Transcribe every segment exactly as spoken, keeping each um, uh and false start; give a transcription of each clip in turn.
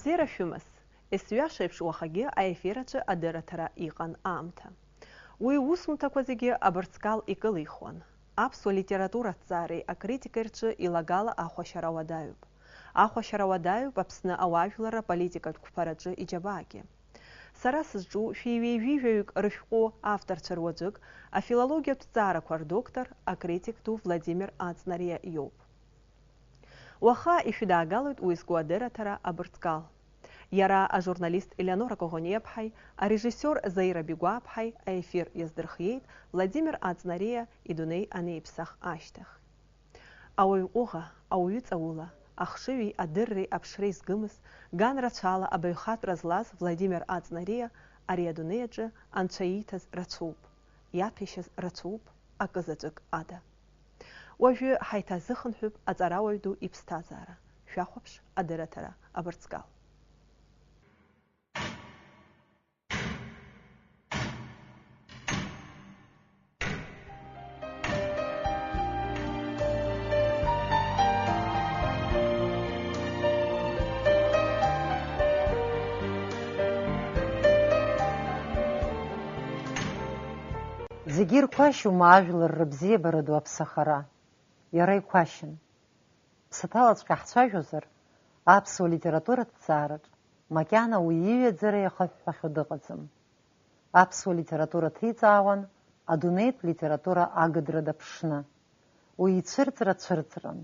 Бзиара шәымаз! Есҩаша еиԥш уахагьы аефир аҿы адырраҭара иҟан аамҭа. Уи усумҭақәа зегьы абырҵкал икылихуан. Аԥсуа литератураҭҵаареи акритикеи рҿы илагала ахәашьара уадаҩуп. Ахәашьара уадаҩуп Аԥсны ауаажәларра политикатә қәԥараҿы иџьабаагьы. Сара сызҿу шәи ҩеижәижәаҩык рышәҟәы авторцәа руаӡәык, афилологиатә ҭҵаарақәа рдоктор, акритик ду Владимир Аҵнариа иоуп. Уаха ишәыдаагалоит уи зку адырраҭара абырҵкал. Иара ажурналист Елеонора Коӷониаԥҳаи арежиссиор Заира Бигәааԥҳаи аефир иаздырхиеит Владимир Аҵнариа идунеи анеиԥсах ашьҭахь. Ауаҩ ҟәыӷа, ауаҩы ҵаула, ахшыҩи адырреи аԥшреи згымыз, ган рацәала абаҩхатәра злаз Владимир Аҵнариа ари адунеи аҿы Анцәа ииҭаз рацәоуп, иаҭәеишьаз рацәоуп, акы заҵәык ада. Уажәы ҳаиҭазыхынҳәып аҵарауаҩ ду иԥсҭазаара. Шәахәаԥш адырраҭара абырҵкал. Зегьы ирқәашьума ажәлар рыбзиабара ду аԥсахара? Иара иқәашьын. Ԥсаҭалаҵәҟьа ҳцәажәозар, аԥсуа литературатә ҭҵаараҿ макьана уи иҩаӡара иахыҳәҳәахьоу дыҟаӡам. Аԥсуа литература ҭиҵаауан адунеитә литература агыдра даԥшны. Уи ицәырҵра цәырҵран.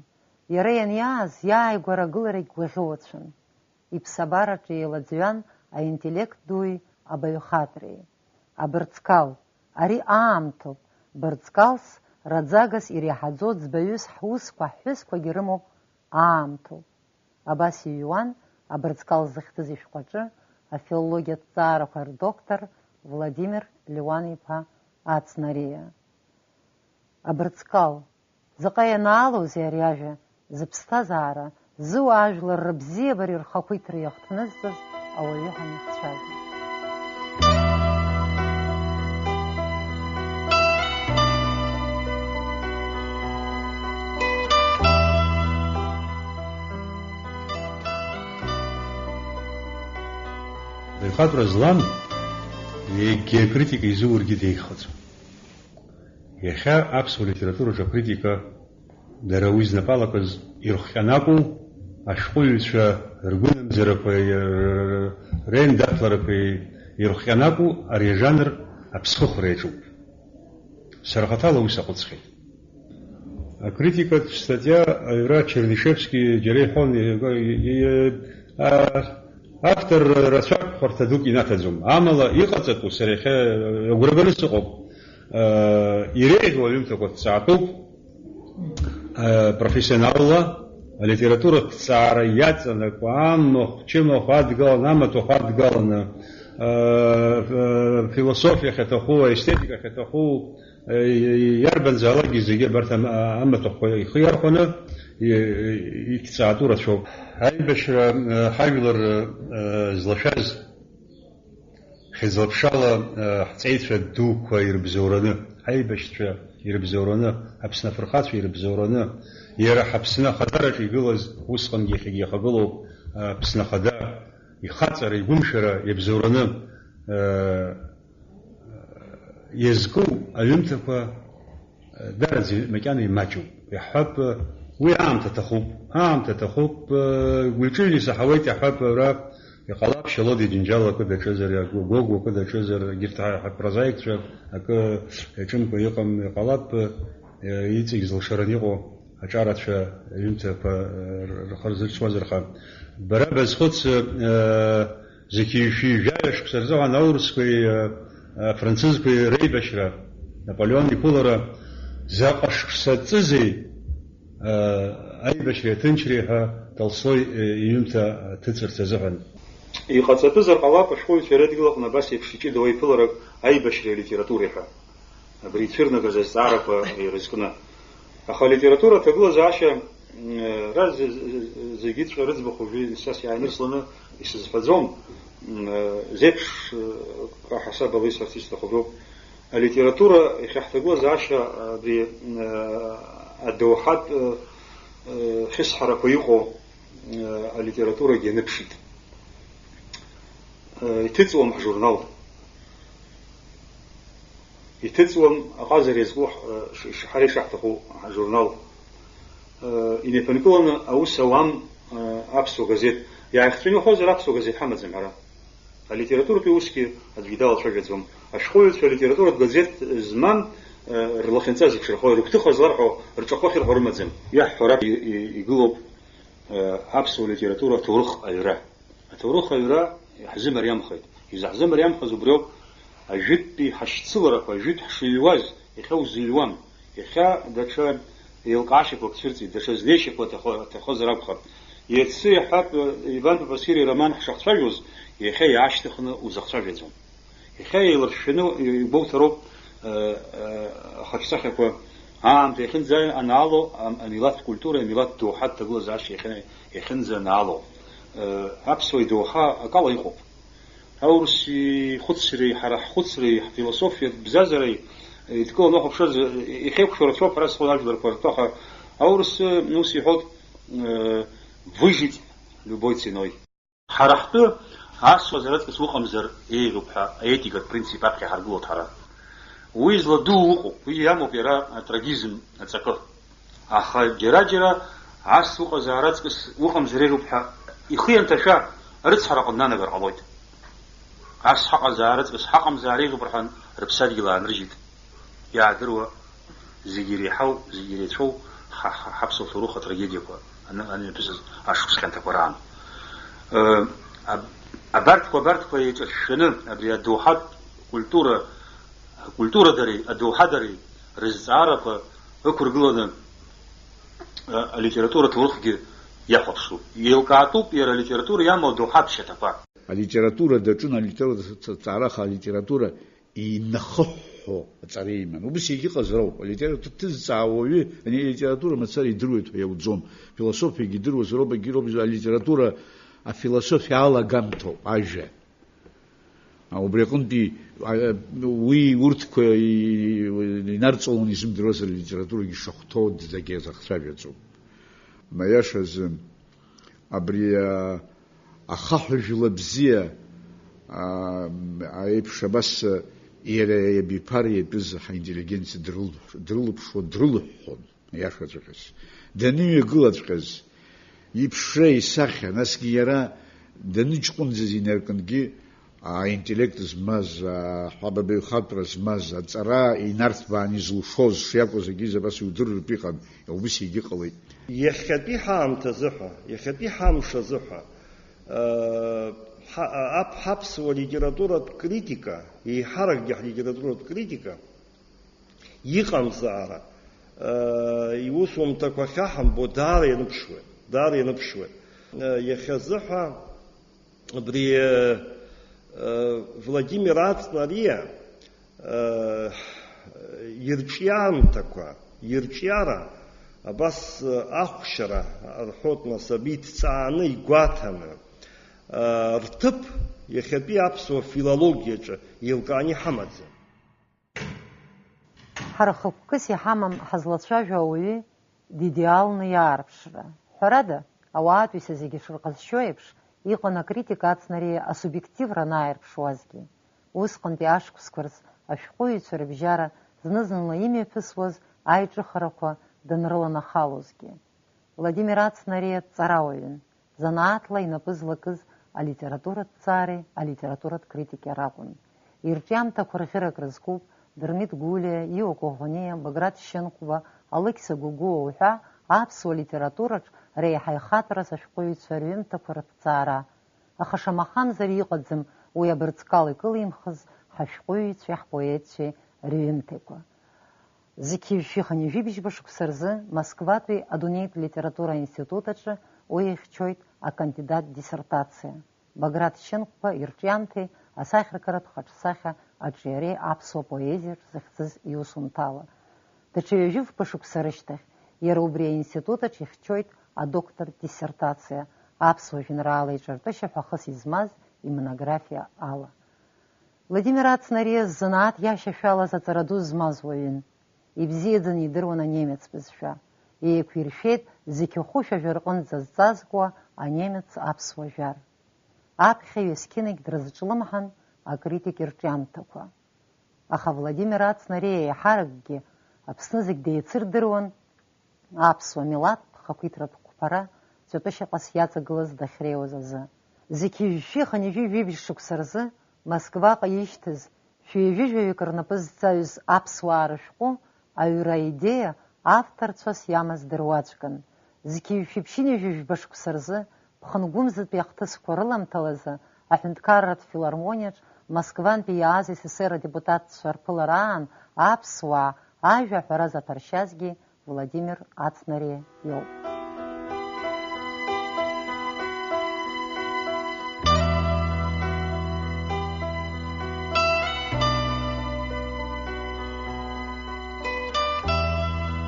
Иара ианиааз иааигәара агыларагь гәаӷьуацәан. Иԥсабараҿы еилаӡҩан аинтеллект дуи абаҩхатәреи. Абырҵкал, ари аамҭоуп, бырҵкалс, раӡагас иреиҳаӡоу ӡбаҩыс ҳусқәа, ҳҳәызқәагьы рымоуп аамҭоуп. Абас иҩуан абырҵкал зыхьӡыз ишәҟәаҿы афилологиатә ҭҵаарақәа рдоктор Владимир Леуан-иԥа Аҵнариа. Абырҵкал, заҟа ианаалозеи ари ажәа, зыԥсҭазаара, зыуаажәлар рыбзиабареи рхақәиҭреи иахҭнызҵаз ауаҩы ҳәа иахцәажәо. Ихатәра злам, егьи акритика изуургьы деиӷьхаӡом. Иахьа аԥсуа литератураҿы акритика, дара уи знапалақәаз ирыхҟьаны акәу, ашәҟәыҩҩцәа ргәынамӡарақәеи, р-, реиндаҭларақәеи ирыхҟьаны акәу, ари ажанр аԥсхыхәра иаҿуп. Сара хаҭала уи саҟәыҵхьеит. Акритикатә статиа аҩра Чернышевски џьара иҳәон, и-, и-, а-, автор рацәак хәарҭа дук инаҭаӡом. Амала иҟаҵатәу сара иахьа агәра ганы сыҟоуп. Э, иреиӷьу аҩымҭақәа ҭҵаатәуп, э, профессионалла, алитературатә ҭҵаара иаҵанакуа, амахә, чымахә адгаланы, амаҭәахә адгаланы, э, э, философиа ахьаҭаху, аестетика ахьаҭаху, э, иарбанзаалакгьы зегьы абарҭ ам-, амаҭәахәқәа ихы иархәаны и-, и-, иҭҵаатәу рацәоуп. Аибашьра, э, ҳажәлар, э, злашәаз, хьыӡла-ԥшала, э, ҳҵеицәа дуқәа ирыбзоураны, ҳаибашьцәа ирыбзоураны, Аԥсны афырхацәа ирыбзоураны, иара ҳАԥсны ахадараҿы игылаз, усҟангьы иахьагьы иахагылоуп, э, Аԥсны ахада, ихаҵара, игәымшәара иабзоураны, э, иазку аҩымҭақәа, Дараӡа макьана имаҷуп. Иаҳҳәап, уи аамҭа аҭахуп. Аамҭа аҭахуп, уи ҿыҩны исаҳауеит, иаҳҳәап, ара иҟалап, Шьалодиа Џьынџьал акы даҿызар, Гогәуа акы даҿызар, егьырҭ ҳа-, ҳапрозаикцәа акы иаҿымкәа иҟам, иҟалап, иҵегь зылшараны иҟоу аҿарацәа аҩымҭақәа рхы рзырҵуазар ҳәа. Бара базхәыц, Зқьи-шәи жәаҩа шықәса рзыҳәан аурысқәеи, а, афранцызқәеи реибашьра, Наполеон иқәылара, заҟа шықәса ҵызеи, а, аибашьреи аҭынчреи ҳәа Толстои, э, иҩымҭа ҭыҵырц азыҳәан. Иҟаҵатәызар ҟалап ашәҟәыҩҩцәа реидгылаҟны абас еиԥш иҷыдоу аиԥыларак аибашьреи алитературеи ҳәа. Абри ицәырнагаз азҵаарақәа ирызкны. Аха алитература аҭагылазаашьа, м, ра-, з-, з-, з-, зегьыҵәҟьа рыӡбахә уажәы са сиааинырсланы исызҳәаӡом, м, зеиԥш, ы, аҳасабала исҳәарц исҭаху роуп. Алитература иахьа ҳҭагылазаашьа абри, м, адоуҳатә, ы, ы, хьысҳарақәа иҟоу, ы, алитературагьы аныԥшит. Иҭыҵуам ҳжурнал. Иҭыҵуам аҟазара иазку ҳ-, ш-, ш-, ҳара ишаҳҭаху ҳжурнал. Инеиԥынкыланы аус ауам аԥсуа газеҭ. Иааихҵәаны иуҳәозар, аԥсуа газеҭ ҳамаӡам ҳара. Алитературатәи усгьы аӡәгьы далацәажәаӡом. Ашәҟәыҩҩцәа алитературатә газеҭ змам, рлахьынҵа зеиԥшрахо, рыгәҭыха зларҳәо, рҿахәы ахьырҳәо рымаӡам. Иаҳҳәо ракәым, и-, и-, игылоуп, аԥсуа литература аҭоурых аҩра. Аҭоурых аҩра иаҳзымариамхеит. Изаҳзымариамхаз убриоуп, ажәытәтәи ҳашьцыларақәа, ажәытә ҳшыҩуаз, иахьа узыҩуам. Иахьа даҽа еилкаашьақәак цәырҵит, даҽа знеишьақәа аҭахо-, аҭахозар акәхап. Иацы иаҳҳәап, Иван Папасири ироман ҳшахцәажәоз, иахьа иаашьҭыхны узахцәажәаӡом. Иахьа еилыршәшәаны игәоуҭароуп, э, э, ахаҿсахьақәа аамҭа иахьынӡанаало, ам-, амилаҭтә культура, амилаҭтә доуҳатә ҭагылазаашьа иахьын-, иахьынӡанаало. Э, аԥсуа идоуҳа акала иҟоуп. Аурыс ихәыцреи, ҳара ҳхәыцреи, ҳфилософиатә бзазареи, э, идкыланы уахәаԥшыр, э, ихеиқәшәо рацәоуп, ҳара схы ажәларқәа ртәы, аха аурыс, э, ус иҳәоит, э, выжить любой ценой. Ҳара ҳтәы асуазар аҵкыс уҟамзар еиӷьуп ҳәа аетикатә принцип аԥхьа ҳаргылоит ҳара. Уи зладуу ыҟоуп, уи иамоуп иара атрагизм аҵакы. Аха џьара-џьара ас уҟазаара аҵкыс уҟамзар еиӷьуп ҳәа ихы ианҭашәа, рыцҳараҟны днанагар ҟалоит. Ас ҳаҟазаара аҵкыс ҳаҟамзаара еиӷьуп рҳәан, рыԥсадгьыл аанрыжьит. Иаадыруа, зегьы иреиҳау, зегьы иреицәоу ҳа, ҳа, ҳаԥсуа ҭоурых атрагедиақәа аны-, анымҩаԥысыз ашықәс хьанҭақәа раан. Э, аб-, абарҭқәа, абарҭқәа еиҿыршәшәаны абри адоуҳатә культура, акультурадареи адоуҳадареи рызҵаарақәа ықәыргыланы, э, алитература ҭоурыхгьы иахәаԥшуп. Еилкаатәуп иара алитература иамоу адоуҳатә шьаҭақәа. Алитература даҿын, алитература ҭҵаараха алитература инахыҳәҳәо аҵара иман. Убыс егьыҟазароуп. Алитература ҭызҵаауа уаҩы ани алитература мацара идыруеит ҳәа иауӡом. Философиагьы идыруазароуп, егьироуп алитература афилософиа алагамҭоуп, ажәа. А, убри аҟынтәи, а, уи урҭқәа и-, инарҵауланы изымдыруазар алитературагьы шахәҭоу дагьазахцәажәаӡом. Аиашазы, абри, а, ахаҳә жәла бзиа, а, аиԥш абас, а, иара иабиԥара иатәыз ҳаинтеллигенциа дрылҳә-, дрылыԥшуан, дрылыҳәҳәон, аиашаҵәҟьаз. Даныҩагылаҵәҟьаз, иԥшра, исахьа, насгьы иара даныҷкәынӡаз инаркынгьы, аинтеллект змаз, аҳәабабаҩхатәра змаз, аҵара инарҭбааны изылшоз шиакәыз агьыз абас иудырыртә иҟан, убыс егьыҟалеит. Иахьатәи ҳаамҭазы ҳәа, иахьатәи ҳамш азы ҳәа, э, ҳа-, ап-, ҳаԥсуа литературатә критика, еиҳаракгьы ҳлитературатә критика, иҟамзаара, э, иусумҭақәа ахьаҳамбо даара ианыԥшуеит, даара ианыԥшуеит. Э, иахьазы ҳәа, Абри, э, э, Владимир Ацнариа, э, ирҿиамҭақәа, ирҿиара, абас, э, ахәшьара рҳәоит, нас, абри иҭҵааны, игәаҭаны, э, рҭыԥ иахьатәи аԥсуа филологиаҿы еилкааны иҳамаӡам. Ҳара хықәкыс иҳамам ҳазлацәажәо ауаҩы дидеалны иаарԥшра. Ҳәарада, ауаатәыҩса зегьы шырҟазшьоу еиԥш, иҟан акритика Ацнариа асубиективра анааирԥшуазгьы. Усҟантәи ашықәсқәа рзы ашәҟәыҩҩцәа рыбжьара зны-зынла имҩаԥысуаз аиҿыхарақәа данрыланахалозгьы. Владимир Ацнариа дҵарауаҩын, занааҭла инапы злакыз алитературатә ҭҵаареи алитературатә критики ракәын. Ирҿиамҭақәа рӷьырак рызкуп Дырмит Гәлиа, Иуа Коӷониа, Баграт Шьынқәба, Алықьса Гәыгәуа уҳәа аԥсуа литератураҿ реиҳа ихатәраз ашәҟәыҩҩцәа рҩымҭақәа рыҭҵаара. Аха шамахамзар иҟаӡам уи абырҵкала икылимхыз ҳашәҟәыҩҩцәеи ҳпоетцәеи рҩымҭақәа. Зқьи жәшәи хынҩажәи бжьба шықәса рзы Москватәи адунеитә литература аинститут аҿы уи ихьчоит акандидат диссертациа. Баграт Шьынқәба ирҿиамҭеи асахьаркыратә хаҿсахьа аҿиареи аԥсуа поезиаҿ захьӡыз иусумҭала. Даҽа ҩажәи фба шықәса рышьҭахь, иара убри аинститут аҿ ихьчоит адоктортә диссертациа, аԥсуа жәеинраала иҿыртәышьа ҳәа хыс измаз имонографиа ала. Владимир Ацнариа ззанааҭ иашьашәалаз аҵара ду змаз уаҩын. Ибзиаӡаны идыруан анемец бызшәа. Еиқәиршәеит зқьы хәышә ажәа рҟынӡа зҵазкуа анемец аԥсуа жәар. Аԥхьаҩ есқьынагь дрызҿлымҳан акритик ирҿиамҭақәа. Аха Владимир Ацнариа еиҳаракгьы Аԥсны зегь деицырдыруан, аԥсуа милаҭтә хақәиҭратә қәԥара ҵәатәышьаҟас иаҵагылаз дахьреиуаз азы. Зқьи жәшәи хынҩажәи жәибжь шықәса рзы Москваҟа ишьҭыз шәи ҩажәи жәаҩык рнапы зҵаҩыз аԥсуаа рышәҟәы аҩра аидеиа авторцәас иамаз дыруаӡәкын. Зқьи жәшәи ԥшьынҩажәи жәба шықәса рзы ԥхынгәымзатәи ахҭысқәа рыламҭалазы аҳәынҭқарратә филармониаҿ Москвантәи иааз СССР адепутатцәа рԥылара аан аԥсуаа ажәа аҳәара заҭәаршьазгьы Владимир Ацнариа иоуп.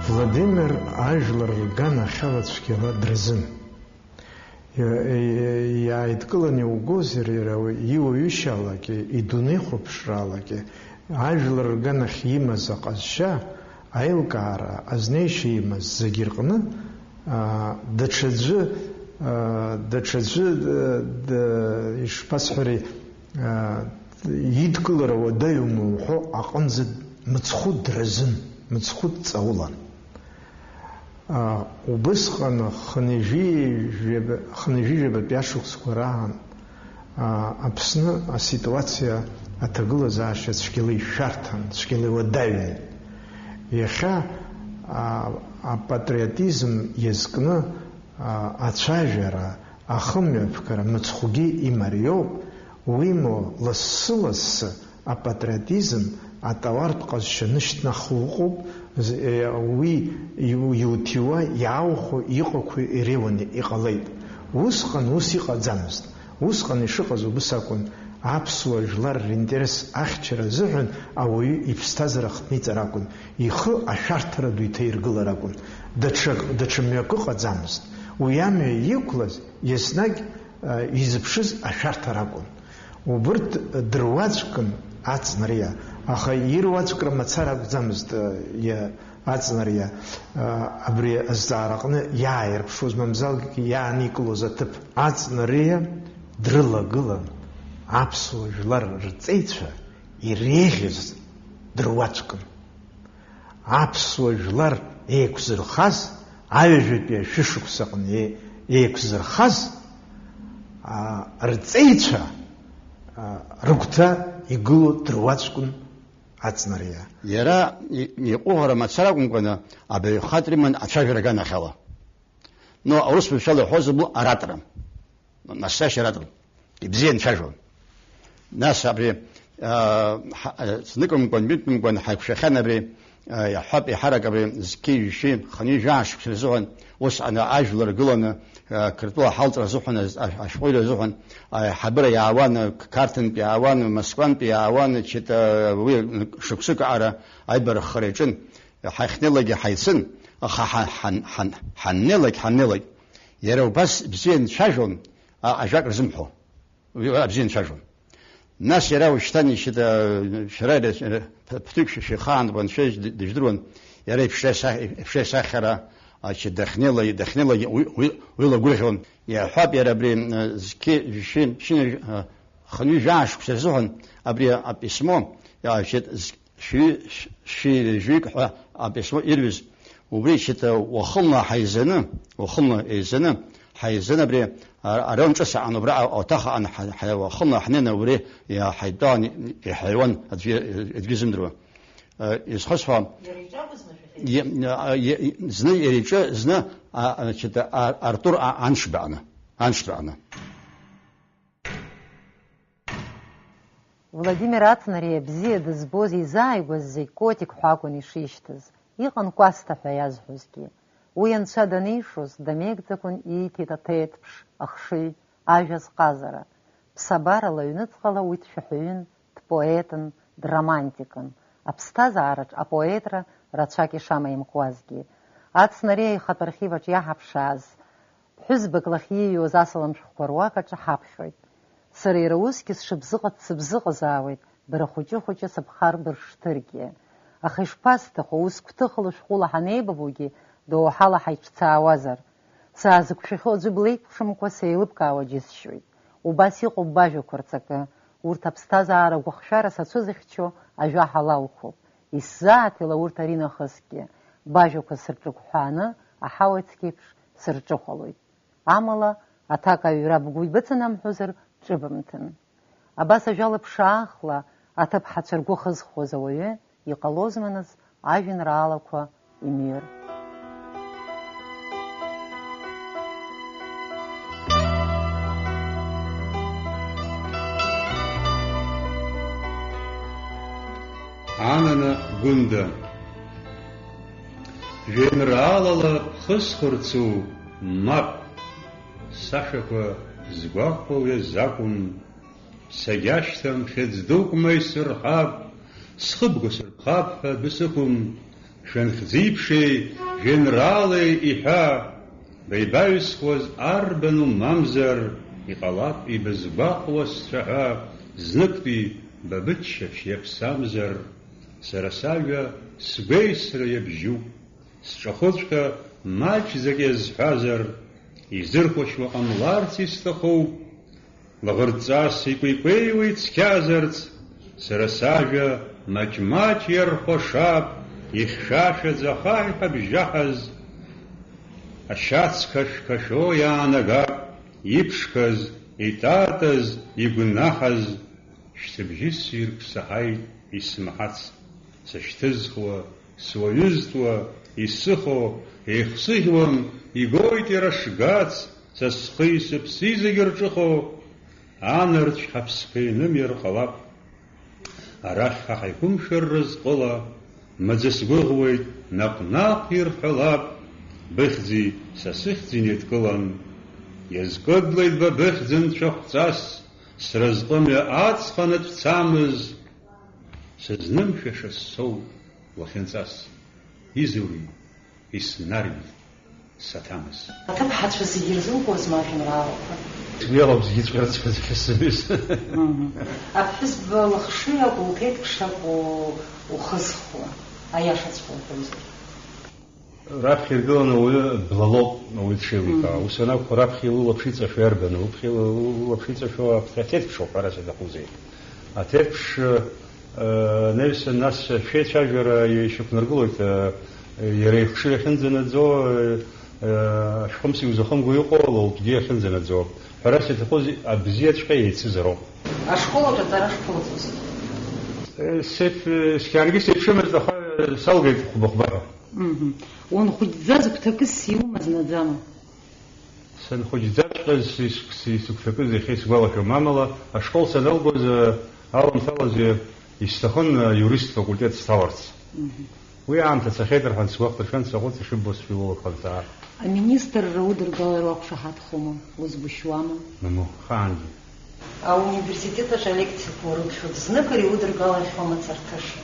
Владимир ажәлар рганахьала цәгьала дразын. Иа-, иа-, иааидкыланы иугозар, иара уи иуаҩышьалагьы, идунеихәаԥшралагьы, ажәлар рганахь имаз аҟазшьа, аилкаара, азнеишьа имаз зегьы рҟны, аа, даҽаӡәы, аа, даҽаӡәы, д-, д-, ишԥасҳәари, аа, идкылара уадаҩума уҳәо аҟынӡа мыцхәы дразын, мыцхәы дҵаулан. А, убысҟан хынҩажәи жәаба-, хынҩажәи жәабатәи ашықәсқәа раан, а, Аԥсны аситуациа аҭагылазаашьа цәгьала ишәарҭан, цәгьала иуадаҩын. Иахьа, а, апатриотизм иазкны, а, ацәажәара, ахымҩаԥгара мыцхәгьы имариоуп, уимоу, лассы-лассы апатриотизм атауартә ҟазшьа нышьҭнахуа ыҟоуп, з-, е, уи иу-, иуҭиуа, иааухәо, иҟақәоу иреиуаны иҟалеит. Усҟан ус иҟаӡамызт. Усҟан ишыҟаз убыс акәын, аԥсуа жәлар ринтерес ахьчара азыҳәан ауаҩы иԥсҭазаара хҭниҵар акәын, ихы ашәарҭара ду иҭаиргылар акәын, даҽа, даҽа мҩакы ыҟаӡамызт. Уи амҩа иқәлаз еснагь, а, изыԥшыз ашәарҭара акәын. Убырҭ дыруаӡәкын Ацнариа, аха ируаӡәкра мацара акәӡамызт, а, иа-, Ацнариа, а, абри азҵаара аҟны иааирԥшуаз, мамзаргьы иааникылоз аҭыԥ. Ацнариа дрылагылан аԥсуа жәлар рҵеицәа иреиӷьыз дыруаӡәкын. Аԥсуа жәлар еиқәзырхаз, аҩажәатәи ашәышықәсаҟны е-, еиқәзырхаз, а, рҵеицәа, а, рыгәҭа игылоу дыруаӡәкын Ацнариа. Иара и-, иҟәыӷара мацара акәымкәаны, абаҩхатәра иман ацәажәара аганахьала. Но аус бызшәала иҳәозар, оратор. Настоящий оратор. Ибзиан дцәажәон. Нас абри, а, ҳа-, а, зныкымкәан, ҩынтәымкәан ҳаиқәшәахьан абри, а, иаҳҳәап, еиҳарак абри зқьи жәшәи хынҩажәи жәаа шықәса рзыҳәан, ус ана ажәлар гыланы, а, Қырҭтәыла ҳалҵра азыҳәан, а, ашәҟәыҩҩра азыҳәан, аиҳабыра иаауан, Қарҭынтә иаауан, Москвантә иаауан, чета, уи шықәсык аҟара аибарххара иаҿын. Ҳахьнеилакгьы ҳаицын, аха ҳа-, ҳан-, ҳан-, ҳаннеилак, ҳаннеилак, иара убас бзиа дцәажәон, а-, ажәак рзымҳәо. Уи абзиа дцәажәон. Нас иара ушьҭан ишьҭа, шәара, ԥ-, ԥҭҩык шәа-, шәихаан, уаншәа д-, дыжәдыруан, иара иԥшра са-, иԥшра исахьара, а, шьҭа дахьнеила, дахьнеилагьы уи, уи, уи лагәырӷьон. Иаҳҳәап, иара абри, а, зқьи, шәи, шәи, а, хынҩажәи жәаа шықәса рзыҳәан абри аписьмо, а, шьҭ-, з-, шәи-, шәи-, шәи-, жәаҩык ҳәа аписьмо ирҩыз, убри шьҭа уахынла ҳаизаны, уахынла еизаны, ҳаизаны абри а-, араион ҿыц аҟны, убра а-, ауаҭах аҟны ҳа-, ҳа-, уахынла ҳнеины убри иа-, ҳаидтәалан иҳаиуан аӡәгьы, аӡәгьы зымдыруа. Э, изхысҳәо, иа-, а, иа-, зны иара иҿы, зны, а, а, значит, а-, Артур а-, Аншбаҟны, Аншбаҟны. Владимир Ацнариа бзиа дызбоз, изааигәаз зегь Котик ҳәа акәын ишишьҭаз. Иҟан Кәасҭа ҳәа иазҳәозгьы. Уи анцәа данишоз, дамеигӡакәан ииҭеит аҭеҭԥш, ахшыҩ, ажәа зҟазара. Ԥсабарала аҩныҵҟала уи дшәаҳәаҩын, дпоетын, дромантикын, аԥсҭазаараҿ апоетра рацәак ишамаимкуазгьы. Ацнариа ихатә архив аҿы иаҳаԥшааз, ԥҳәызбак лахь ииҩуаз асалам шәҟәқәа руак аҿы ҳаԥхьоит. Сара иара усгьы сшыбзыҟац сыбзыҟазаауеит, бара хәыҷы-хәыҷы сыԥхар быршҭыргьы. Аха ишԥасҭаху, ус гәҭыхала шәҟәыла ҳанеибабогьы, доуҳала ҳаиҿцаауазар? Саазықәшәахьоу аӡәы блеиқәшәамкәа сеилыбкаауа џьысшьоит. Убас иҟоуп бажәақәа рҵакы, урҭ аԥсҭазаара гәыхшәара сацәызыхьчо ажәа ҳалалхуп. Исзааҭила урҭ аринахысгьы, бажәақәа сырҿыгәҳәааны аҳауа цқьеиԥш сырҿыхәалоит. Амала, аҭак аҩра бгәы ибыҵанамҳәозар, ҿыбымҭын. Абас ажәала ԥшаахла аҭыԥҳацәа ргәы хызхуаз ауаҩы, иҟалозма нас ажәеинраалақәа имҩыр? Анана Гәында. Жәеинраалала бхысхырцу? Мап! Сашәақәа згәахәуа уи азакәым. Сагьашьҭам, хьыӡ дук ма исырҳап, схыбго сырԥхап ҳәа адәы сықәым. Шәанхьӡи-ԥшеи, жәеинраалеи иҳәа, баҩ-баҩсхуаз арбану, мамзар, иҟалап ибызгәаҟуа сцәаҳәа, зныктәи ба быччаԥшь иаԥсамзар. Сара сажәа сгәеисра иабжьуп, сҿахәыҵәҟьа маҷӡак иазҳәазар, изырхәашьуа ҟамларц исҭахуп. Лаӷырӡҵас икәеикәеиуа ицқьазарц, сара сажәа маҷ-маҷ иархәашап, ихьшәашәаӡа ахаҳә иҳабжьаҳаз, ашьац қашәқашәо иаанагап, иԥшқаз, итатаз, игәнаҳаз, шьҭыбжьы ссирк саҳаит исмаҳац, сышьҭызхуа, суаҩызтәуа, исыхо, еихсыӷьуам, игоит иара шгац, са схи сыԥси зегь рҿыхо, анарцә ҳаԥсқәа инымиар ҟалап. Арахь ҳа ҳаиқәымшәар разҟыла, маӡа сгәыӷуеит, наҟ-наҟ ирҳәалап, быхьӡи са сыхьӡи неидкылан. Иазкыдлеит ба быхьӡ нцәахәҵас, сразҟымҩа аҵх анатәцамыз, сызнымшәаша соуп лахьынҵас. Изури, иснари саҭамыз. Аҭыԥҳацәа зегьы ирзуҳәозма ажәеинраалақәа? Уи алоуп зегьы ҵәҟьа рыцҳа зегьы сымҩыз. Мгм. Аԥҳәызба лыхшыҩ акәу, лҭеиҭԥш акәу ухызхуа, аиашаҵәҟьа уҳәозар? Раԥхьа иргыланы ауаҩы блалоуп, ауаҩы дшеиликаауа. Мгм. Ус анакәха, раԥхьа лылаԥш иҵашәо иарбану? Лыԥхьа, лылаԥш иҵашәо аҭеиҭԥш ауп, ҳәарас иаҭахузеи? Аҭеиҭԥш, э, анаҩсан, нас шәеицәажәара ишьақәнаргылоит, э, иара ихшыҩ ахьынӡанаӡо, э, э, ашәхымс иузахымго иҟоу лылтәгьы ахьынӡанаӡо. Ҳәарас иаҭахузеи, абзиаҵәҟьа еицызароуп. Ашкол аҿы аҵара шԥылҵоз? Э, сеип-, э, сқьаангьы сеиԥшымызт, аха, э, салгеит хәба-хәба ҳәа. Мгм. Уанхәыҷӡаз гәҭакыс иумаз наӡама? Санхәыҷӡаҵәҟьаз ис-, ис-, исыгәҭакыз иахьа исгәалашәом, амала ашкол саналгоз, э, аламҭалазы исҭахын, э, иурист факультет сҭаларц. Мгм. Уи аамҭа цахьеит рҳәан, сгәахәдыршәан, саҟәыҵ, ишыббо сфилолог ҳәынҵаа. Аминистрра удыргалар уақәшаҳаҭхома, узгәышьуама? Мамоу, ахаангьы. Ауниверситет аҿы алекциақәа урыԥхьоит, зныкыр иудыргалахьоума Царҭыша?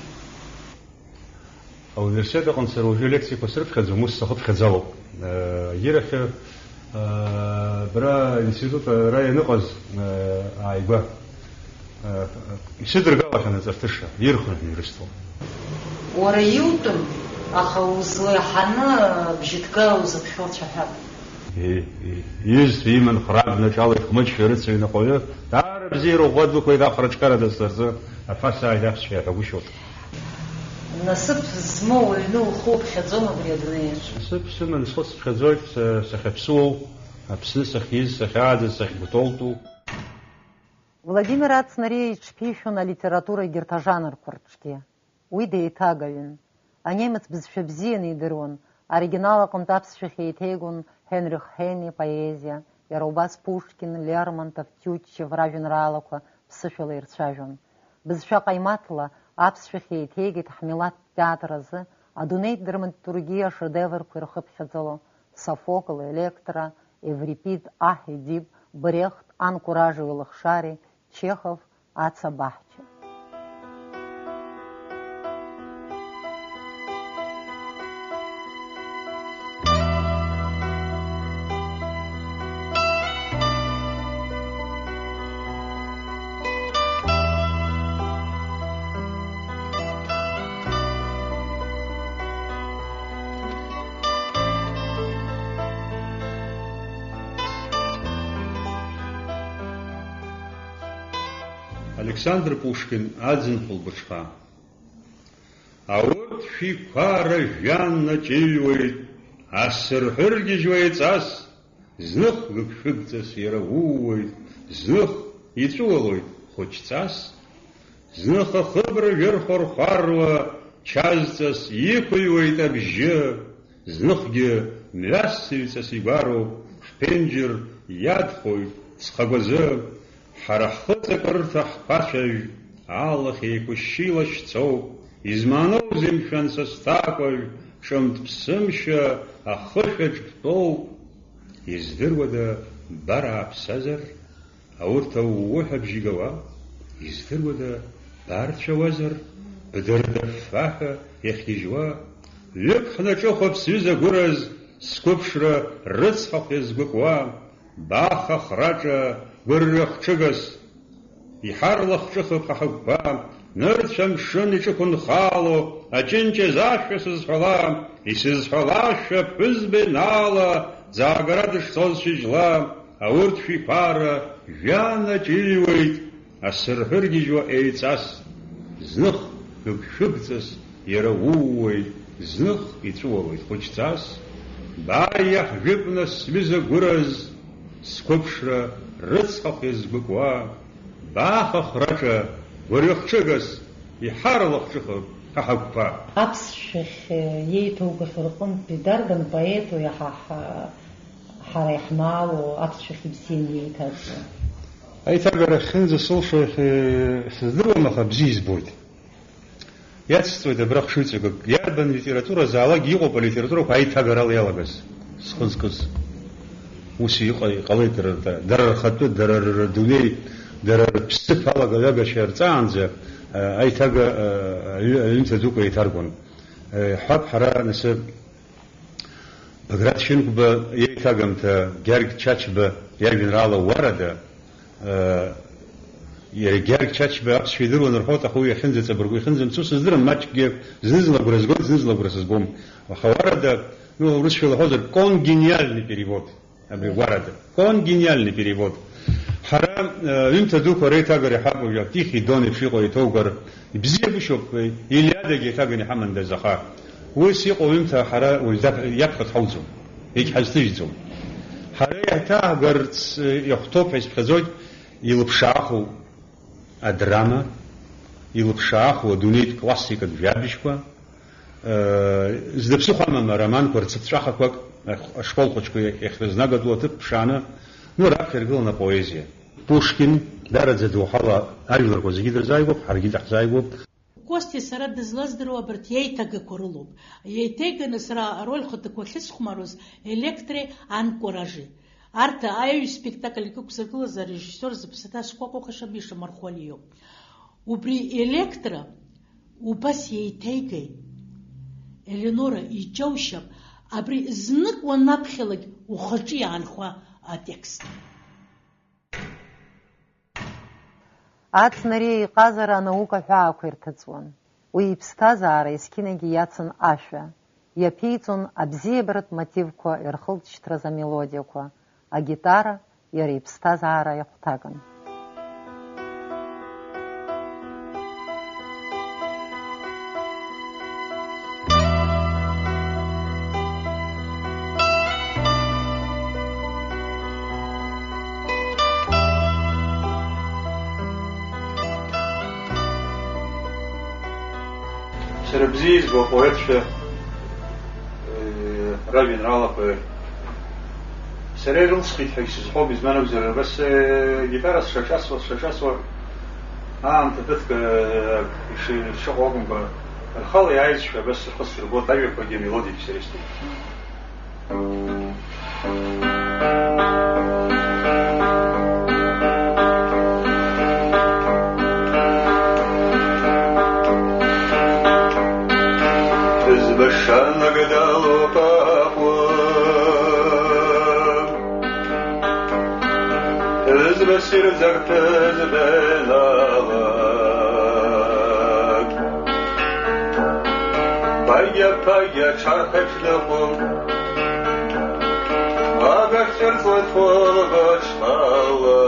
Ауниверситет аҟны сара уажәы алекциақәа срыԥхьаӡом, ус сахыԥхьаӡалоуп. Э, егьирахь, э, абра аинститут ара ианыҟаз, э, ааигәа, э, исыдыргалахьан аҵарҭыша, ирхынҳәны ирысҭон. Уара иутәым, аха узлеиҳаны бжьыҭга узыԥхьо цәаҳәап. Е, е, изҭо иман храк днаҿалеит, хәмыҷшәа рыцыҩнаҟ ауаҩы, даара бзиара ӷәӷәа дықәлеит ахәраҿгара дазҵарцы, аԥасааит аԥсшәа иаҳәагәышьоит. Насыԥ змоу уаҩны ухы уԥхьаӡом абри адунеиаҿ. Насыԥ сыман, схы сыԥхьаӡоит, са-, сахьаԥсуоу, Аԥсны сахьиз, сахьааӡаз, сахьгәтолтәу. Владимир Ацнариа иҽԥишәон алитература егьырҭ ажанрқәа рҿгьы. Уи деиҭагаҩын. Анемец бызшәа бзианы идыруан, оригинал аҟынтә аԥсшәахь еиҭеигон Ҳенрих Ҳейне ипоезиа, иара убас Пушкин, Лермонтов, Тиутчев ражәеинраалақәа ԥсышәала ирцәажәон. Бызшәа ҟаимаҭла аԥсшәахь еиҭеигеит ҳмилаҭтә театр азы адунеитә драматургиа ашедеврқәа ирхыԥхьаӡало Софокл, Електра, Еврипид, Аҳ Едип, Брехт, Анкуражеви лыхшареи, Чехов, Аца баҳча. Александр Пушкин, Аӡын хәылбыҽха. Аурҭ шәиқәара жәҩан наҷыҩуеит, асырҳәы ргьежьуа еиҵас, зных гыгшәыгҵас иара ууоит, зных иҵәуалоит хәыҷҵас, зных ахыбра жәырхәархәаруа чазҵас иқәыҩуеит абжьы, зныхгьы мҩасыҩҵас игәароуп, ҳԥенџьыр иадхоит ҵхагәазы, ҳара ҳхы ҵакырҭа ҳқәацәажә, алахь еиқәышьшьы илашьцоуп, измааноузеи, мшәан, са сҭакәажә, ҿымҭ ԥсымшьа ахышәаҿ бтәоуп, издыруада, бара ааԥсазар? Аурҭ аууҳәа бжьы гауа, издыруада, барцәауазар, бдырдырффаҳәа иахьгьежьуа? Ҩык ҳнаҿыхәап, сҩыза гәыраз, сқәыԥшра рыцҳахә иазгәыкуа, баха храҿа гәырҩа хҽыгас, иҳарлахҿыхып ҳа ҳагәқәа, нырцә амшын иҿықәынхало, аҷынҷаз ашәа сызҳәала, исызҳәалашәа ԥҳәызба инаала, ӡаагара дышцоз шьыжьла, аурҭ шәиқәара жәанаҿ иҩуеит, асырҳәы ргьежьуа еиҵас, зных гыгшәыгҵас иара ууеит, зных иҵәуалоит хәыҷҵас. Бааи иаҳжәып, нас, сҩыза гәыраз, сқәыԥшра рыцҳахә иазгәыкуа, баха храҿа гәырҩа хҽыгас иҳарлахҿыхып ҳа ҳагәқәа. Аԥсшәахь, э, иеиҭоугахьоу рҟынтәи дарбан поету иаҳа ҳа-, ҳара иаҳмаало аԥсшәахь ибзианы иеиҭазго? Аиҭагара ахьынӡасылшо, э, сыздыруам, аха бзиа избоит. Иацсҵоит абра хшыҩҵакык. Иарбан литературазаалакгьы иҟоуп алитературақәа аиҭагарала иалагаз, зхы зкыз. Ус иҟа-, иҟалеит дара, дара рхатәы, дара рдунеи, дара рыԥсыԥ алагаҩагашьа рҵаанӡа, а, аиҭага-, а, аҩ-, аҩымҭа дуқәа еиҭаргон. А, иҳәап, ҳара, нас, Баграт Шьынқәба иеиҭагамҭа Гьаргь Чачба иажәеинраала Уарада, э, иара Гьаргь Чачба аԥсшәа идыруан рҳәоит, аха уи иахьынӡаҵабыргу, иахьынӡамцо сыздырам, маҷкгьы зны-зынла агәра згоит, зны-зынла агәра сызгом. Аха Уарада, ну, урысшәала ҳәозар, конгениальный перевод. Абри Уарада. Конгениальный перевод. Ҳара, э, ҩымҭа дуқәа реиҭагара иҳәап уажәы, Тихий Дон еиԥш иҟоу еиҭоугар, ибзиагәышьоуп, Илиадагьы еиҭаганы иҳамандаз, аха ус иҟоу ҩымҭа ҳара уажә дап-, иаԥхьа дҳауӡом, егьҳазҭыжьӡом. Ҳара иаҳҭаагарц, э, иахәҭоуп ҳәа исԥхьаӡоит илыԥшааху адрама, илыԥшааху адунеитә классикатә жәабжьқәа, Зда ԥсыхәа амам ароманқәа рцыԥҵәахақәак, ашкол хәыҷқәа иахьрызнагатәу аҭыԥ ԥшааны, ну, раԥхьа иргылан апоезиа. Пушкин, даараӡа доуҳала ажәларқәа зегьы дырзааигәоуп, ҳаргьы даҳзааигәоуп. Костиа сара дызлаздыруа абарҭ иеиҭагақәа рылоуп. Иеиҭеиганы сара ароль хәыҭақәа ахьысхәмаруаз Електреи Анкуражи. Арҭ аҩ спектакльк ықәзыргылаз арежиссиор зыԥсы ҭаз Кәакәа Хашабиша Мархәалиоуп. Убри Електра убас иеиҭеигеит, Еленора, иџьоушьап, абри знык уанаԥхьалак ухаҿы иаанхо атекст. Аӡнариа иҟазара анаука аҳәаақәа ирҭыҵуан. Уи иԥсҭазаара есқьынагьы иацын ашәа, иаԥиҵон абзиабаратә мотивқәа ирхылҵшьҭраз амелодиақәа, агитара иара иԥсҭазаара иахәҭакын. Сара бзиа избо апоетцәа, э, ражәеинраалақәа сара ирылсхит ҳәа исызҳәом, избан акәзар, абас, э, гитара сшаҿасуа, сшаҿасуа, аамҭа ҭыҵк, э, иши-, ишыҟоу акәымкәа, рхала иааизшәа абас рхы сырбоит, ажәақәагьы амелодиагьы сара исҭоит. Збашанак далоуп Аҟәа, збасир зыхҭыс беиналак. Ԥагьа-ԥагьа ҽарҳәаҿ дыҟоуп, агахьтә рҵоит хәылбыҽхала.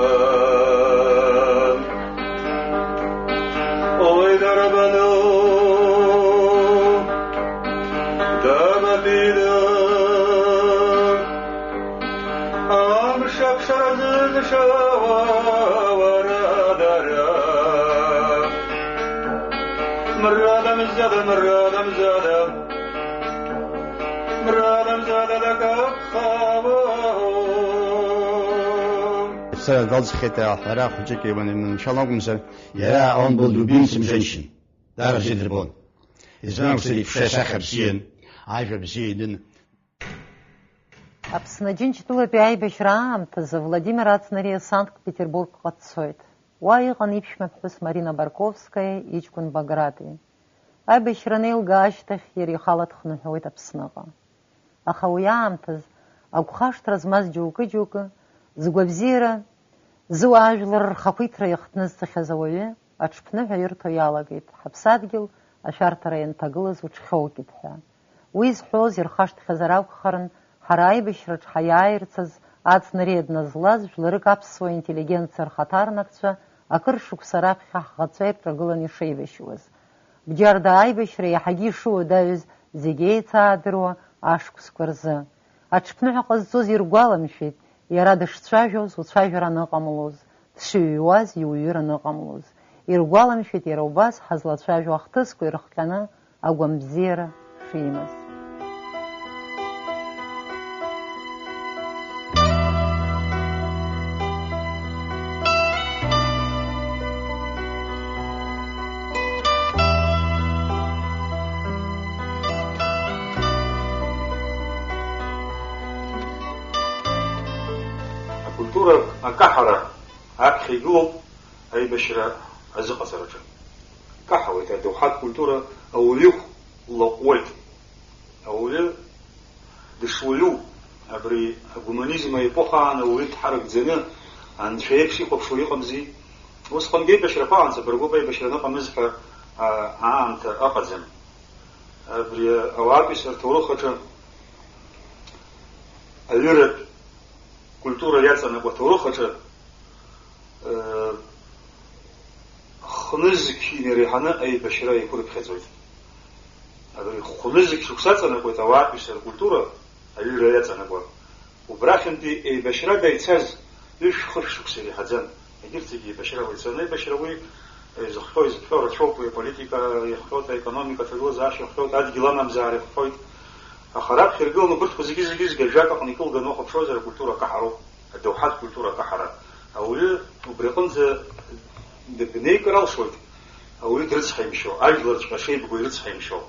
Мрадамзада, мрадамзада, мрадамзада дакаԥхавоу. Сара далҵхьеит аҳәара хәыҷык иман, иманшәала акәымзар, иара он был любимцем женщин. Даара бзиа дырбон. Избан акәзар, иԥша исахьа бзиан, ажәа бзиа итәын. Аԥсны Џьынџьтәылатәи аибашьра аамҭазы Владимир Ацнариа Санкт-Петербургҟа дцоит. Уа иҟан иԥшәма ԥҳәыс Марина Барковскаиа иҷкәын Баграти. Аибашьра анеилга ашьҭахь иара ихала дхынҳәуеит Аԥсныҟа. Аха уи аамҭаз агәхашҭра змаз џьоукы-џьоукы згәабзиара, зыуаажәлар рхақәиҭра иахҭнызҵахьаз ауаҩы аҽԥныҳәа ирҭо иалагеит, ҳаԥсадгьыл ашәарҭара ианҭагылаз уҽхьоукит ҳәа. Уи зҳәоз ирхашҭхьазар акәхарын, ҳара аибашьраҿ ҳаиааирц азы Ацнариа дназлаз жәларык аԥсуа интеллигенциа рхаҭарнакцәа акыр шықәса раԥхьа ҳӷацәа ирҿагыланы ишеибашьуаз. Бџьарда аибашьра иаҳагьы ишыуадаҩыз зегь еицаадыруа ашықәсқәа рзы. Аҽԥныҳәа ҟазҵоз иргәаламшәеит, иара дышцәажәоз уцәажәара аныҟамлоз, дшыҩуаз иуҩыр аныҟамлоз. Иргәаламшәеит иара убас ҳазлацәажәо ахҭысқәа ирыхҟьаны агәамбзиара шимаз. Акультура акаҳара аԥхьа игылоуп аибашьра азыҟаҵараҿы. Каҳауеит адоуҳатә культура, ауаҩы лаҟәуеит. Ауаҩы дышуаҩу, абри агуманизм аепоха аан ауаҩы дҳарыгӡаны анцәа еиԥш ихәаԥшуа иҟамзи. Усҟангьы аибашьрақәа аанӡа баргәуп, аибашьра аныҟамыз ҳәа, а, аамҭа ыҟаӡам. Абри ауаатәыҩса рҭоурых аҿы аҩыратә культура иаҵанакуа аҭоурых аҿы, э, хнызқь инареиҳаны аибашьра еиқәырԥхьаӡоит. Абри хнызқь шықәса аҵанакуеит ауаатәыҩса ркультура аҩыра иаҵанакуа. Убрахьынтәи еибашьрада ицаз ҩышә-хышә шықәса иреиҳаӡан. Егьырҭ зегьы еибашьрала ицон. Аибашьра уи изыхҟьо, изыԥхьо рацәоуп, уи аполитика иахҟьоит, аекономика, аҭагылазаашьа иахҟьоит, адгьыл анамзаара иахҟьоит. Аха раԥхьа иргыланы убырҭқәа зегьы-зегьы-зегьы ажәак аҟны икылганы уахәаԥшуазар, акультура акаҳароуп, адоуҳатә культура акаҳара. Ауаҩы убри аҟынӡа дыбнеикыр алшоит, ауаҩы дрыцҳаимшьо, ажәларҵәҟьа шеибгоу ирыцҳаимшьо.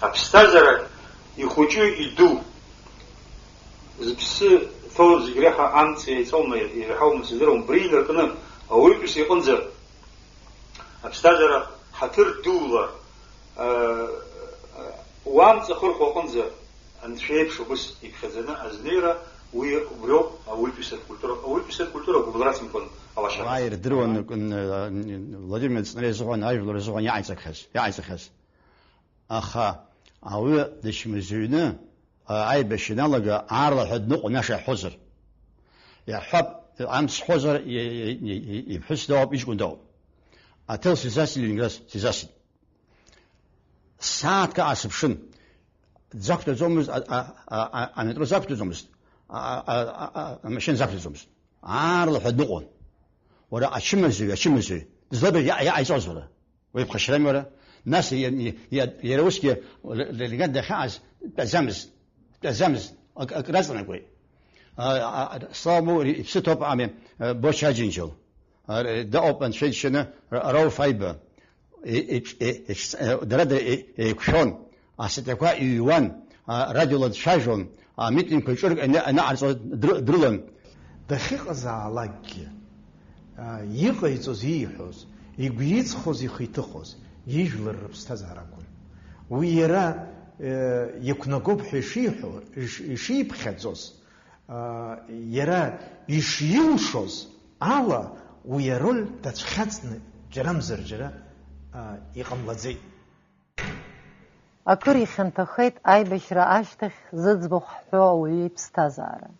Аԥсҭазаара ихәыҷу иду, зыԥсы ҭоу зегь реиҳа амҵ еиҵоума, иреиҳаума сыздыруам, убри инаркны ауаҩытәыҩса иҟынӡа аԥсҭазаара ҳаҭыр дула, аа, уамҵ ахырхәа аҟынӡа анцәа еиԥш убыс иԥхьаӡаны азнеира, уи убриоуп ауаҩытәыҩсатә культура. Ауаҩытәыҩсатә культура гәыбылра ацымкәан алашара. Уаа ирдыруан, н-, н-, Владимир Ацнариа изыҳәан, ажәлар рзыҳәан иааиҵахьаз, иааиҵахьаз. Аха ауаҩы дычмазаҩны, а, аибашьра иналага, аарлаҳәа дныҟәон, аиаша иаҳҳәозар. Иаҳҳәап, амц сҳәозар, и-, и-, и-, и-, иԥҳәыс дауп, иҷкәын дауп. Отель Сезасси, Ленинград Сезасси. Сааҭк аасыԥшын. Дзақәтәаӡомызт, а, а, а, а, аметро зақәтәаӡомызт, а, а, а, а, а, амашьына зақәтәаӡомызт. Аарлаҳәа дныҟәон. Уара, ачымазаҩ, ачымазаҩ, дызлабар иа-, иа-, иааиҵозар уара? Уи ԥхашьарами уара? Нас иа-, иа-, иа-, иара усгьы Ле-, Ле-, Ленинград дахьааз дтәаӡамызт, дтәаӡамызт, ак-, акыр аҵанакуеит. А, а, а, слава Богу, ри-, иԥсы ҭоуп ами, а, Боча Аџьынџьал. А, р-, дыҟоуп анцәа иџьшьаны, Р-, Рауф Аиба. Е-, е-, е-, е-, е-, дара дара е-, еиқәшәон, астатиақәа иҩуан, а, радиола дцәажәон, амитингқәа ҿырк аны-, анаҟарҵо дры-, дрылан. Дахьыҟазаалакгьы, а, иҟаиҵоз, ииҳәоз, игәы иҵхоз, ихы иҭыхоз, ижәлар рыԥсҭазаара акәын. Уи иара, э, иақәнагоуп ҳәа ишиҳәо, иш-, ишиԥхьаӡоз, а, иара ишилшоз ала, уи ароль дацәхьаҵны џьарамзар џьара, а, иҟамлаӡеит. Акыр ихьанҭахеит аибашьра ашьҭахь зыӡбахә ҳҳәо ауаҩы иԥсҭазаара.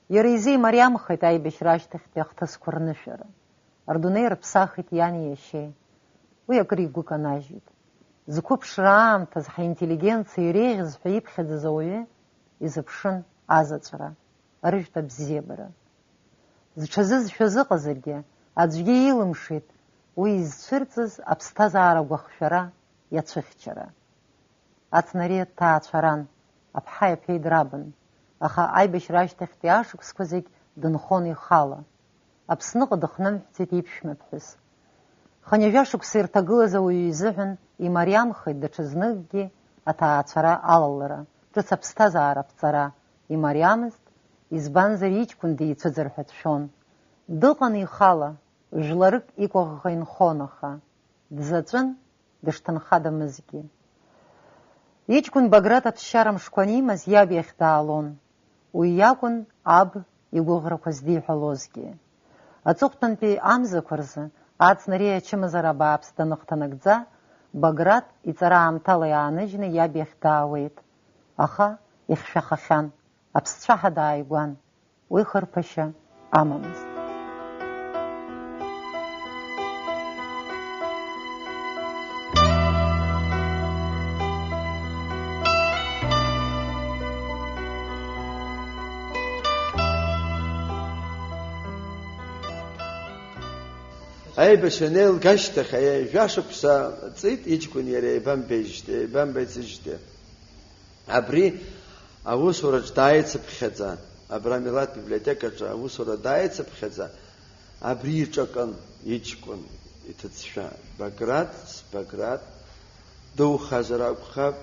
Иара изы имариамхеит аибашьра ашьҭахьтәи ахҭысқәа рнышәара. Рдунеи рыԥсахит иани иашьеи. Уи акыр игәы канажьит. Зқәыԥшра аамҭаз ҳинтеллигенциа иреиӷьыз ҳәа иԥхьаӡаз ауаҩы изыԥшын азаҵәра, арыжәтә абзиабара. Зҽазызшәаз ыҟазаргьы, аӡәгьы илымшеит уи изцәырҵыз аԥсҭазаара агәахшәара иацәыхьчара. Ацнариа дҭаацәаран, аԥҳаи аԥеи драбын, аха аибашьра ашьҭахьтәи ашықәсқәа зегь дынхон ихала. Аԥсныҟа дыхнымҳәӡеит иԥшәмаԥҳәыс. Хынҩажәа шықәса ирҭагылаз ауаҩы изыҳәан имариамхеит даҽазныкгьы аҭаацәара алалара, ҿыц аԥсҭазаара аԥҵара имариамызт, избанзар, иҷкәын дицәыӡыр ҳәа дшәон. Дыҟан ихала, жәларык икәаӷӷа инхон, аха дзаҵәын, дышҭынхадамызгьы. Иҷкәын Баграт аԥсшьара мшқәа анимаз иаб иахь даалон. Уи иакәын аб игәыӷрақәа здиҳәалозгьы. Аҵыхәтәантәи амзақәа рзы ацнариа ачымазара абааԥс даныхҭанакӡа, Баграт иҵара аамҭала иааныжьны иаб иахь даауеит. Аха ихьшәахахьан, аԥсцәаҳа дааигәан. Уи хырԥашьа амамызт. Аибашьра анеилга ашьҭахь, жәа шықәса ҵит иҷкәын иара еибамбеижьҭеи, еибамбеижьҭеи. Абри аусураҿ дааицыԥхьаӡа, абра амилаҭ библиотекаҿы аусура дааицыԥхьаӡа, абри иҿакын иҷкәын иҭыӡшәа. Баграт, Баграт, духазар акәхап,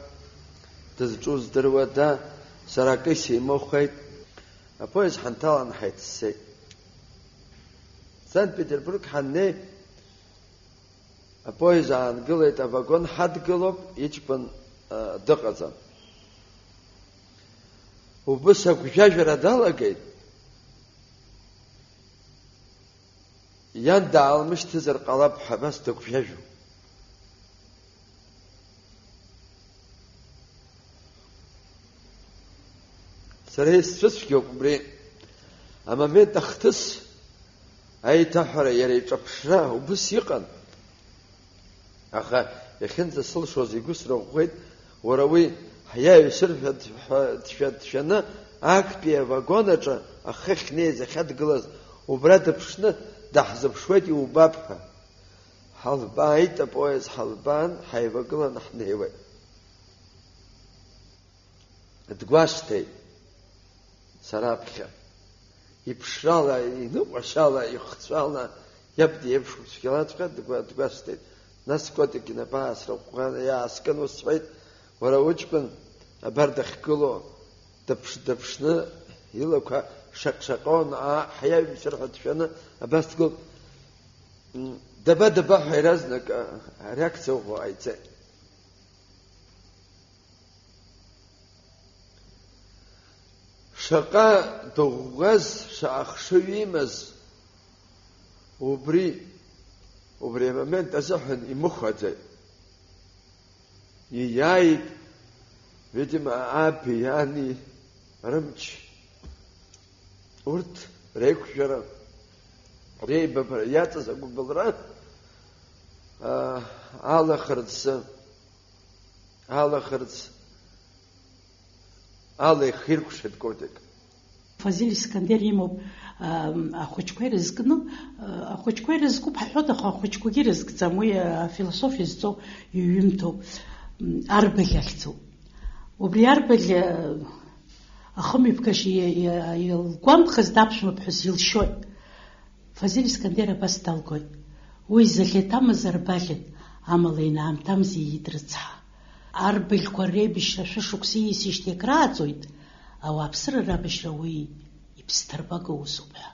дызҿу здыруада, сара акы симыхәеит. Апоезд ҳанҭалан ҳаиццеит. Санкт-Петербург ҳаннеи, апоезд аангылеит, авагон ҳадгылоуп, иҷкәын, а, дыҟаӡам. Убыс агәжәажәара далагеит, иан даалмышьҭызар ҟалап ҳәа абас дыгәжәажәо. Сара исцәыцәгьоуп убри. Амомент ахҭыс аиҭаҳәара, иара иҿаԥшра убыс иҟан. Аха иахьынӡасылшоз игәы сырӷәӷәеит, уара уи ҳиаҩсыр ҳәа дшәа-, дшәа-, дшәаны актәи авагон аҿы ахы ахьнеиз ахьадгылаз убра дыԥшны даҳзыԥшуеит, иубап ҳәа. Ҳалбааит, апоезд ҳалбаан, ҳаивагыланы ҳнеиуеит. Дгәасҭеит сара аԥхьа. Иԥшрала, иныҟәашьала, ихцәала, иаб диеиԥшуп цәгьалаҵәҟьа дгәа-, дгәасҭеит. Нас Котик инапы аасырӷәӷәан, иааскьан ус сҳәеит, уара уҷкәын абар дахьгылоу, дыԥш-, дыԥшны илақәа шаҟ-шаҟон, аа, ҳиаҩсыр ҳәа дшәаны абас дгылт. М, даба-даба ҳәа иаразнак, а, ареакциа ӷәӷәа ҟаиҵеит. Шаҟа дыӷәӷәаз, шаҟа хшыҩ имаз, убри, убри амомент азыҳәан имыхәаӡеит. Ииааит, видимо, аби ани рымч. Урҭ реиқәшәара, реибабара иаҵаз агәыбылра, аа, алахарц, алахарц ала ихиркәшеит Котик. Фазиль Искандер имоуп, аа, ахәыҷқәа ирызкны, аа, ахәыҷқәа ирызкуп ҳҳәоит, аха ахәыҷқәагьы ирызкӡам, уи, аа, афилософиа зҵоу иҩымҭоуп, м, арбаӷь ахьӡуп. Убри арбаӷь, аа, ахымҩаԥгашьа иа-, иа-, илгәамԥхаз аԥшәмаԥҳәыс илшьоит. Фазиль Искандер абас далгоит: уи зыхьҭамыз арбаӷьын, амала инаамҭамзи иит рыцҳа. Арбаӷьқәа реибашьра шәышықәса ииасижьҭеи акрааҵуеит, ауааԥсыра рабашьра уи иԥсҭарбага усуп ҳәа.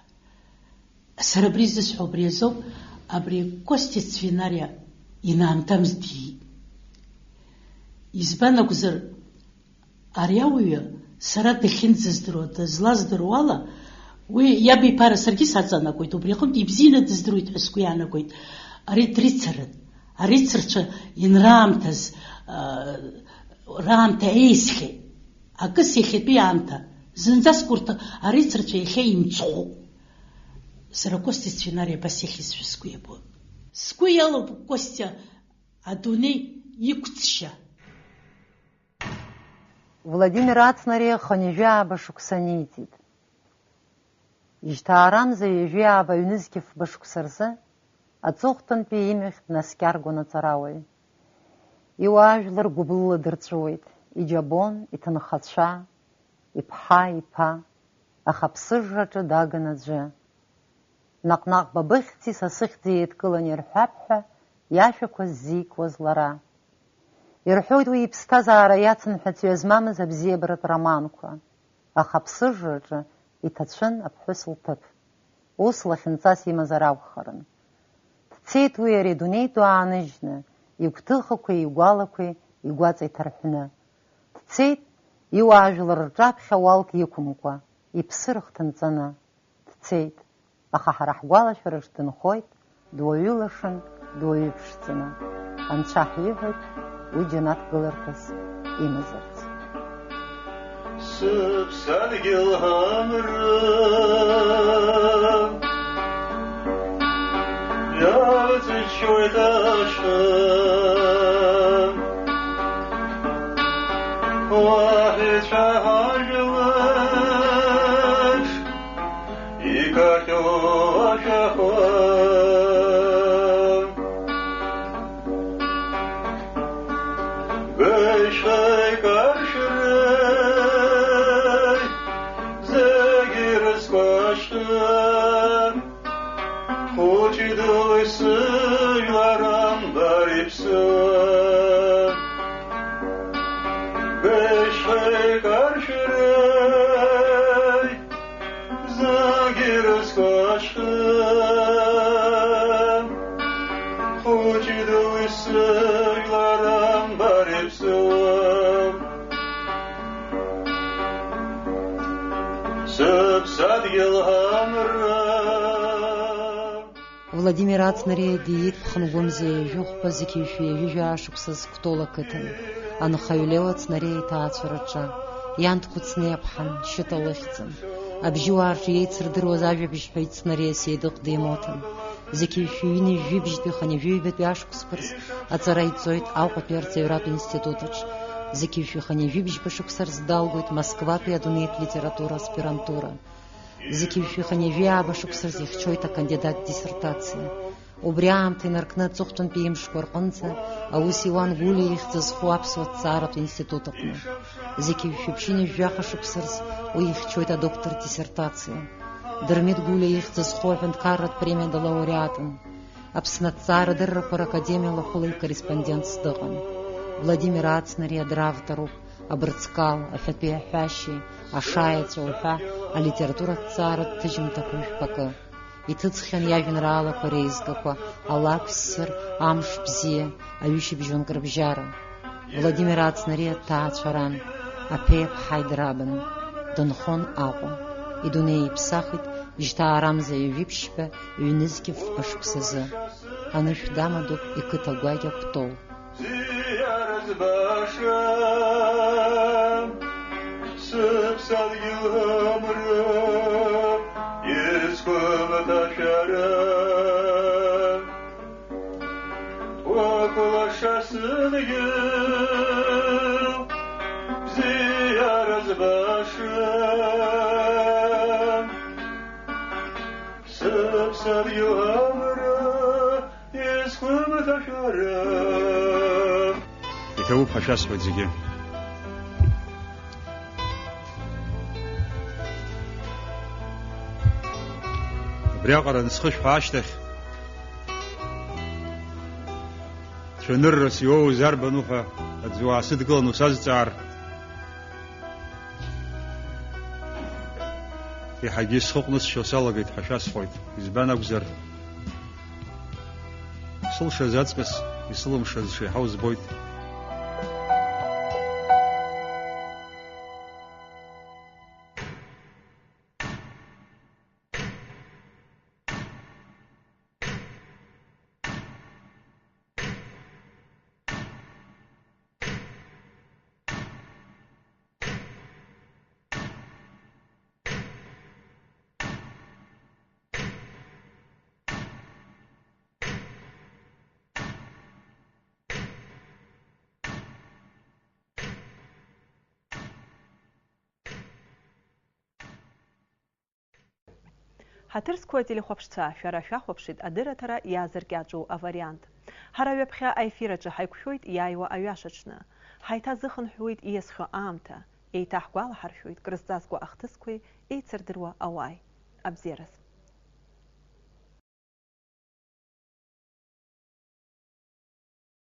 Сара абри зысҳәо убри азоуп, абри Костиа Цвинариа инаамҭамз диит. Избан акәзар, ари ауаҩы сара дахьынӡаздыруа, дызлаздыруа ала, уи иаб иԥара саргьы саҵанакуеит, убри аҟынтә ибзианы дыздыруеит ҳәа сгәы иаанагоит. Ари дрицарын. Арицарцәа инраамҭаз, аа, раамҭа еизхьеит. Акыс иахьатәи аамҭа. Зынӡаск урҭ арицарцәа иахьа имцхәуп. Сара Костиа Цвинариа абас иахьызшәа сгәы иабон. Сгәы иалоуп Костиа адунеи иқәцшьа. Владимир Ацнариа хынҩажәи ааба шықәса ниҵит. Жьҭаарамза ҩажәи ааба ҩнызқьи фба шықәса рзы аҵыхәтәантәи имҩахь днаскьаргон аҵарауаҩ. Иуаажәлар гәыблыла дырҵәыуеит, иџьабон, иҭынхацәа, иԥҳа, иԥа, аха аԥсыжраҿы дагын аӡәы. Наҟ-наҟ ба быхьӡи са сыхьӡи еидкыланы ирҳәап ҳәа иашәақәа ззикуаз лара. Ирҳәоит уи иԥсҭазаара иацын ҳәа ҵҩа змамыз абзиабаратә романқәа, аха аԥсыжраҿы иҭацәын аԥҳәыс лҭыԥ. Ус лахьынҵас имазар акәхарын. Дцеит уи ари адунеи ду ааныжьны, игәҭыхақәеи игәалақәеи игәаҵа иҭарҳәны. Дцеит, иуаажәлар рҿаԥхьа уалк иқәымкәа, иԥсы рыхҭынҵаны. Дцеит, аха ҳара ҳгәалашәараҿ дынхоит, дуаҩы лашын, дуаҩы ԥшӡаны. Анцәа ҳиҳәоит уи џьанаҭ гыларҭас имазарц. Сыԥсадгьыл амра иалҵшьоит ашьха, уаҳа ицәаҳа жәлар. Икаҳәо ашәахәа бышьхеи каршәреи зегьы ирызкәашоит. Хәыҷи дуи сыжәлар амбар иԥсуа бышьхеи каршәреи. Зегьы ирызкәашоит, хәыҷи дуи сыжәлар амбар иԥсуа. Сыԥсадгьыл амра. Владимир Ацнариа диит Ԥхынгәымза ҩажәи хәба зқьи жәшәи ҩажәи жәаа шықәса зы Кәтол ақыҭан. Анхаҩ Лео Ацнариа иҭаацәараҿы. Иан дқәыцны иаԥҳан, Шьыта лыхьӡын. Абжьыуаа рҿы иеицырдыруаз ажәабжь ҳәа Ацнариа Сеидыҟ димоҭан. Зқьи жәшәи ҩынҩажәи жәибжьтәи хынҩажәи ҩбатәи ашықәсқәа рзы аҵара иҵоит Аҟәатәи арҵаҩратә институт аҿы. Зқьи жәшәи хынҩажәи жәибжьба шықәса рзы далгоит Москватәи адунеитә литература аспирантура. Зқьи жәшәи хынҩажәи ааба шықәса рзы ихьчоит акандидат диссертациа. Убри аамҭа инаркны аҵыхәтәантәи имшқәа рҟынӡа аус иуан Гәлиа ихьӡ зху аԥсуа ҭҵааратә институт аҟны. Зқьи жәшәи ԥшьынҩажәи жәаха шықәса рзы уи ихьчоит адоктор диссертациа. Дырмит Гәлиа ихьӡ зху аҳәынҭқарратә премиа далауреатын. Аԥсны аҭҵаарадыррақәа ракадемиа лахәыла икорреспондентс дыҟан. Владимир Ацнариа дравторуп, абырҵкал, аҳәатәи аҳәашьеи, ашаеҵәа уҳәа алитература аҭҵааратә ҭыжьымҭақәа жәпакы. Иҭыҵхьан иажәеинраалақәа реизгақәа, Алакә ссыр, Амш бзиа, Аҩышьыбжьонк рыбжьара. Владимир Ацнариа дҭаацәа ран, аԥеи аԥҳаи драбын. Дынхон Аҟәа. Идунеи иԥсахит жьҭаарамза ҩажәи ԥшьба ҩнызқьи фба шықәсазы. Анышә дамадоуп иқыҭа гәакьа Кәтол. Бзиара збаша, сыԥсадгьыл амра, изқәымҭашәара. Уахәлаша сыдгьыл, бзиара збаша, сыԥсадгьыл амра, изқәымҭашәара. Иҭабуп ҳәа шәасҳәоит зегьы. Абриаҟара ансхышәҳәа ашьҭахь, цәаныррас иоуз арбану ҳәа аӡәы уаасыдгылан усазҵаар, еиҳагьы схы ҟәнысшьо салагеит ҳәа шәасҳәоит. Избан акәзар, сылшаз аҵкыс исылымшаз шеиҳау збоит. Ҳаҭыр зқәу ателехәаԥшцәа, шәара шәахәаԥшит адырраҭара иаазыркьаҿу авариант. Ҳара ҩаԥхьа аефир аҿы ҳаиқәшәоит иааиуа аҩаша аҽны. Ҳаиҭазыхынҳәуеит ииасхьоу аамҭа, еиҭаҳгәалаҳаршәоит крызҵазкуа ахҭысқәеи еицырдыруа ауааи. Абзиараз.